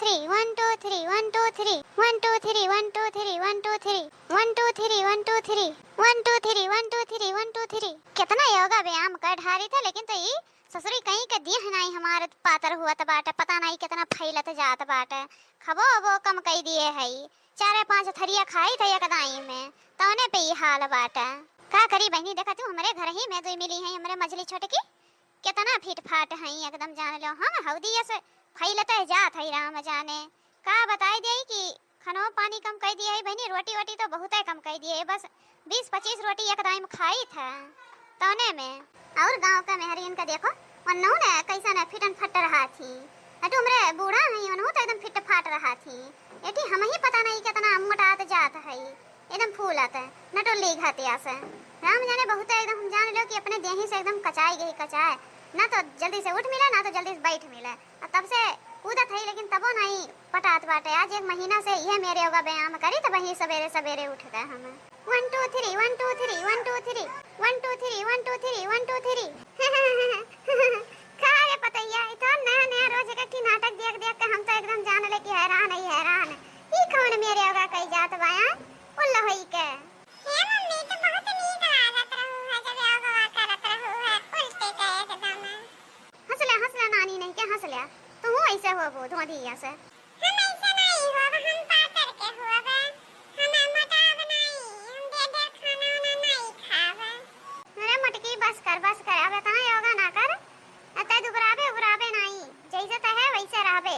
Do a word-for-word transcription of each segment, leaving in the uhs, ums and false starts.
three, one, two, three, one, two, three, one, two, three, one, two, three, one, two, three, one, two, three, one, two, three, one, two, three, one, two, three, one, two, three। कितना योगा व्यायाम कर ढारी थे, लेकिन तो ई ससुरी कहीं के देह नाई हमार पातर हुअत बाटे, पता नाई कितना फैलत जात बाटे। खबो अबो कम कई दिए हई, चारे पाँच थरिया खाई थे एक दाई में, तौने पे ई हाल बाटे। का करी बहिनी, देखा तू हमरे घर ही में दुई मिली हैं, हमरे मझली छोटकी, कितना फिट फाट हैं एकदम, जान लो हम हौदिया से फैलते जात है राम जाने। का बताई देई कि खनो पानी कम कई दिए है बहिनी, रोटी वोटी तो बहुते कम कई दिए है, बस बीस पच्चीस रोटी एक दाई में खाई था तौने में। और गाँव का मेहरियन का देखो, वन्नू ने कैसा ने फिटन फट रहा थी, अटू हमरे बूढ़ा है, वन्नू तो एकदम फिट फाट रहा थी। एटी हम ही पता नहीं कितना मोटात जात है, एकदम फूलत, नटुल्ली घातिया से। राम जाने बहुत एकदम हम जान लो कि अपने देही से एकदम कचाई गई कचाए, ना तो जल्दी से उठ मिले, ना तो जल्दी से बैठ मिले। आ तब से कूदत है, लेकिन तबो नहीं पटात बाटे। आज एक महीना से यह मेरे योगा व्यायाम करी, तब ही सवेरे सवेरे उठ गए हम। One, two, three, one, two, three, one, two, three, one, two, three, one, two, three, one, two, three। का रे पतैया, ई तो नया नया रोज एक ठे नाटक देख देख के हम तो एकदम जान ले कि हैरान है, हैरान। ई कौन मेरे योगा कई जात बाया? उल्ला होई के। हे मम्मी, तो बहुत नीक लागत रहू है, जब योगा करत रहू है, उल्टे के एकदम। हंस ले, हंस ले नानी नहीं के, हंस ले। तू ऐसे होबो धोधिया से। हम ऐसे नहीं होब, हम पातर के होब। हम मोटाब नहीं, हम दे दे खाना वाना नहीं खाब। अरे मटकी, बस कर, बस कर, अब इतना योगा ना कर। अब तै दुबराबे उबराबे नहीं, जैसे तै है वैसे रहबे।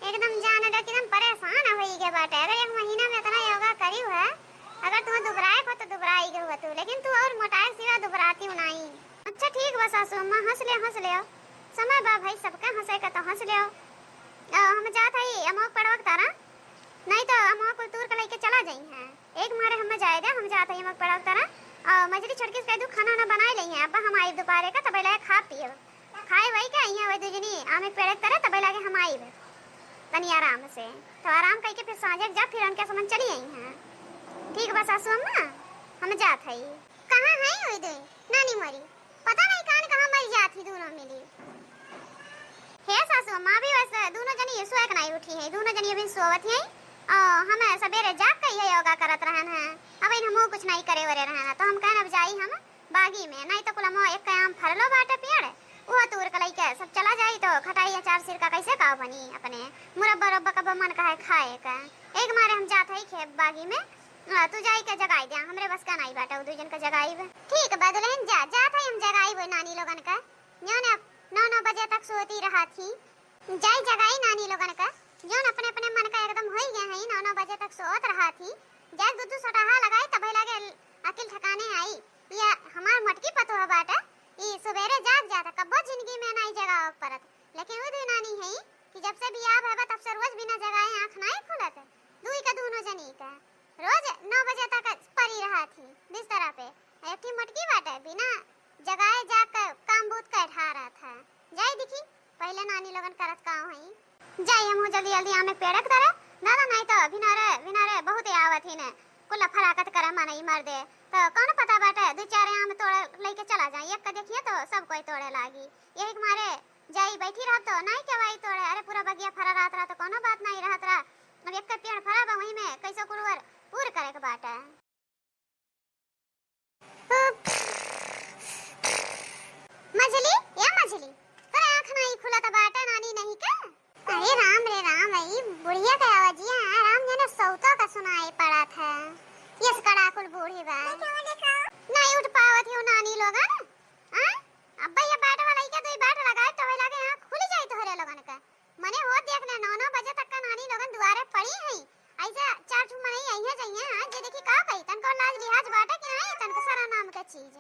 एकदम जान ले कि एकदम परेशान होई गए बाटे। अगर एक महीना में इतना योगा करी है, अगर तू दुबराए को तो दुबराई गए हो तू, लेकिन तू और मोटाए सिवा दुबराती हो नहीं। अच्छा ठीक बा सासू अम्मा, हंस ले, हंस ले। समय बा भाई, सबका हंसे का तो हंस ले। आ, हम जात हई अमोक पड़वा के तारा, नहीं तो अमोक कुल तूर के लेके चला जाई हैं। एक मारे हमें जाए दे, हम जात हई अमोक पड़वा के तारा। आ, मझली छोटकी से कह दू खाना वाना बनाए लई हैं, अब हम आई दोपहरे का, तब ले खा पिए। खाए वही के अइहें वही दुजनी आमे के पेड़े के तरे, तबे लागे हम आइब तनी आराम से। तो आराम कइके फिर साँझे के जा, फिर उनके समन चली अइहें। ठीक बा सासू अम्मा, हम जात हई। कहाँ हई वही दुई नानी मोरी? पता नहीं कान कहाँ मर जात ही दोनों मिली। हे सासू अम्मा, अभी बस दोनों जनी सोए के नहीं उठी है, दोनों जनी अभी सोवत है। और हम सवेरे जाग के ये योगा करत रहन है, अब इन हमहू कुछ नहीं करे वरे रहन है, तो हम कहन अब जाई हम बागी में, नहीं तो कुल अमवा एक आम फरलो बाटे पेड़, उहो तूर के लइके सब चला जाई तो खटाई अचार सिरका कैसे का बनी अपने, मुरब्बा उरब्बा कब मन कहे खाए का। एक मारे हम जात हई खेत बागी में, आ, तू जाई के जगाई दे, हमरे बस का नहीं बाटे उ दुई जन का जगाई बे। ठीक बा दुल्हन, जा, जात हई हम जगाई बे नानी लोगन का, जौन अब नौ नौ बजे तक सोती रहा थी, जाई जगाई नानी लोगन का, जौन अपने अपने मन का एकदम होई गए हई, नौ नौ बजे तक सोत रहा थी, जाई दू दू सोटाहा लगाई तब लागे अकिल ठिकाने आई। ये हमार मोटकी पतोह बाटे, ई सुबेरे जाग जाता, कब्बो जिंदगी में नाई जगावे के परत। लेकिन उ दुई नानी है कि जब से बियाह भवा तब से रोज बिना जगाए आँख नाई खुलत। दुई का दूनो जनी का रोज नौ बजे तक परी रहा थी बिस्तरा पे। एक ठी मोटकी बाटे, बिना जगाए जाग के काम बूत कर ठारत है। जाई दिखी पहले नानी लोगन करत का होई। जाई हमहू जल्दी जल्दी आमे पेड़क तरे। दादा, नहीं तो भिनारे भिनारे बहुत आवत ही ने, कुल फराकत करे मनई मर दे। तो कौन पता बाटे, दू चार आम तोड़े लेके चला जाई, एक का देखिए तो सब कोई तोड़े लागी। यही के मारे जाई बैठी रहब तो नहीं केवाई तोड़े। अरे पूरा बगिया फरा रहत रहा तो कोनो बात नहीं रहत रहा। अब एक पेड़ फरा बा वही में कैसो कुड़वर पूर करे के बाटे। मझली, या मझली, तोरे आँख नाई खुलत बाटे नानी नहीं का? अरे राम रे राम, ई बुढ़िया के आवाजिया है, राम जाने सौतो का सुनाई पड़त है। यस कड़ा कुल बूढ़ी बा। नहीं उठ पावत हो नानी लोगन। हाँ? अब्बा ये बाट वाला के दुई बाट लगाए तो लागे आँख खुल जाई तोहरे लोगन का। मने हो देख ले, नौ नौ बजे तक का नानी लोगन दुआरे पड़ी हैं। ऐसे चार ठो मनई अइहे जइहे, हाँ, जे देखी का कही, तनको लाज लिहाज बाटे कि नहीं, तनको सारा नाम के चीज।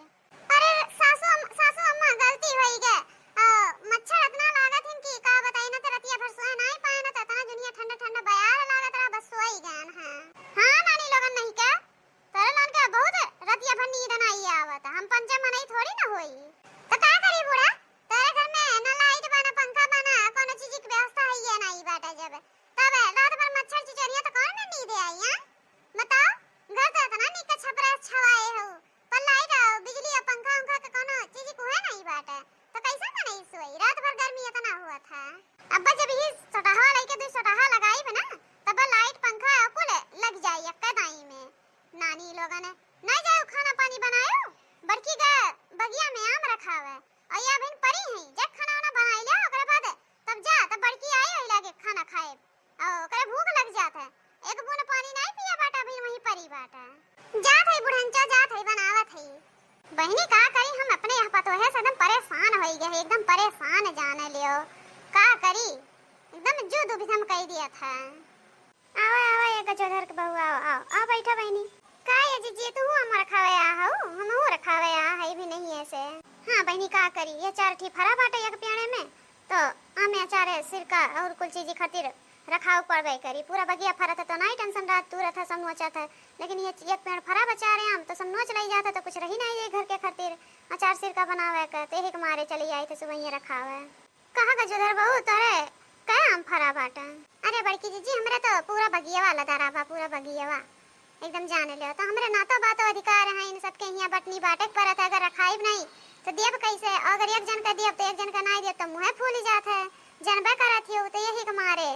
अरे सासू अम-, सासू अम्मा, गलती होई गे। आ, मच्छर इतना लागत हिन कि का बताई ना, तो रतिया भर सोए नाई पाए ना, तो इतना दुनिया ठंडा ठंडा बयार लागत रहा, बस सोई गए हैं। हाँ, नानी लोगन नहीं के? तोरे लोगन के बहुत रतिया भर नींद नाई आवत। हम पंचे मनई थोड़ी ना होई। तो का करी बूढ़ा? तोरे घर में ना लाइट बा, ना पंखा बा, ना कोनो चीज की व्यवस्था है ये नाई बाटे जब। तब रात भर मच्छर चिचोरिया बहिनी, का करी, हम अपने यह पतोहे से एकदम परेशान होइ गए हैं, एकदम परेशान जाने लियो। का करी, एकदम जू दुविधा में कइ दिया था। आवा, आवा, ये गजोधर के बहू, आओ, आओ, आओ, बैठा बहिनी। का ये जिज्जी, तू हमहू रखावे आ हऊ? हमहू रखावे आ हई भी नहीं ऐसे। हाँ बहिनी, का करी, ये चार ठी फरा बाटे एक पेड़े में, तो आमे अचारे सिरका और कुल चीज खातिर रखाव पड़बे करी। पूरा बगिया फरत है तो नाई टेंशन रहत, तू रहत है सब नोचत है, लेकिन ये एक पेड़ फरा बचा रहे आम तो सब नोच लई जात है, तो कुछ रही नहीं ये घर के खातिर अचार सिरका बनावे के, तो यही के मारे चली आई थे सुबह ये रखावे। कहाँ गजोधर बहू, तोरे कै आम फरा बाटे? अरे बड़की जिज्जी, हमरे तो पूरा बगियवा लदारा बा, पूरा बगियवा एकदम जान लियो। तो हमरे नातो बातो अधिकार है, इन सबके हियाँ बटनी बाटे के परत है, अगर रखाइब नहीं तो दियब कैसे? और अगर एक जन का दियब तो एक जन का नाई दियब तो मुँहे फूली जात है, जनबे करत हियो, तो यही के मारे।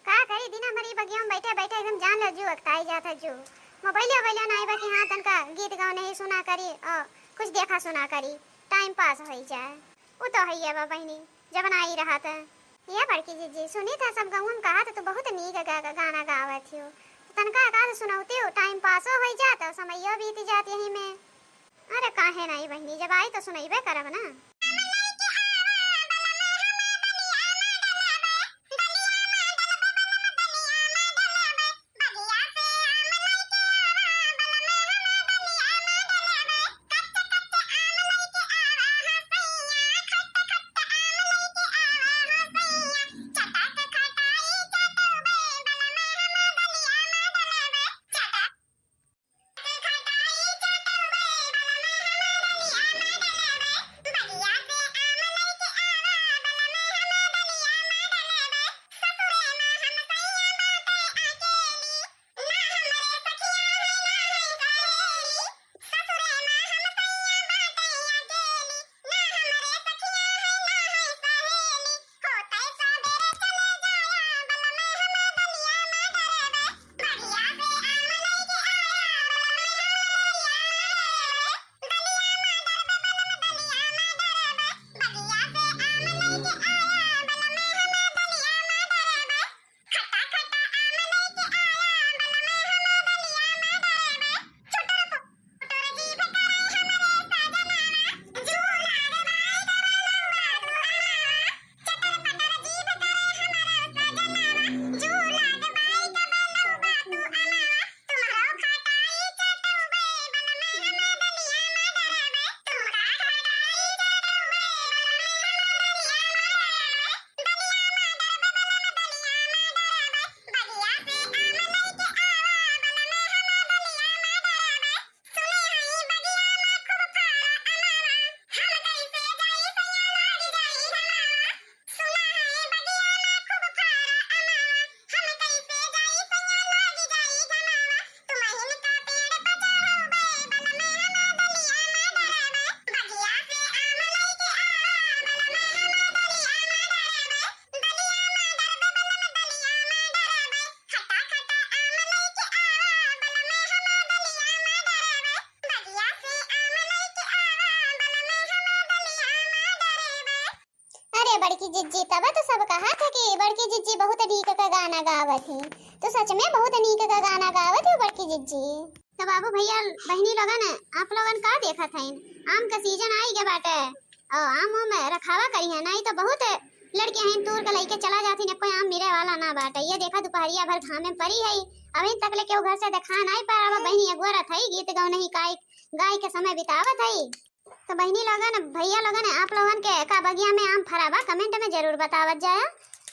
का करी, दिन भर ई बगिया में बैठे बैठे एकदम जान लो जू अकताई जात है जू। मोबाइलिया वोबाइलिया नाई बा कि हाँ तनका गीत गाओ नहीं सुना करी और कुछ देखा सुना करी, टाइम पास होई जाए। उ तो हइये बा बहिनी, जब ना आई रहत। ये बड़की जिज्जी, सुनी था सब गाँव में कहा था तू बहुत नीक गा-, गा-, गाना गावत हियो। तनका एकाध सुनौती हो, टाइम पासो होइ जात और समयो बीत जात यही में। अरे काहे नहीं बहिनी, जब आई तो सुनैबे करब ना। अरे बड़की जिज्जी, तब तो सब कहा थे कि बड़की जिज्जी बहुत नीक का गाना गावत ही। तो सच में बहुत नीक का गाना गावत ही बड़की जिज्जी। तो बाबू भैया, बहिनी लोगन, आप लोगन का देखत हईन? आम का सीजन आई गया बाटे, और आम में रखावा करी है, नहीं तो बहुत लड़के हैं तूर के लेके चला जाती, न कोई आम मिले वाला ना बाटे। ये देखा दुपहरिया भर घामे में पड़ी है, अभी तक ले केहू घर से देखा नहीं पा रहा। बहिनी अगुआ रहत है, गीत गौ नहीं गाय गाय के समय बितावत है। तो बहिनी लोगन, भैया लोगन, आप लोगन के का बगिया में आम फरा बा, कमेंट में जरूर बतावत जाया।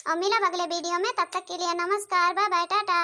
और मिलब अगले वीडियो में, तब तक के लिए नमस्कार, बाय बाय, टाटा।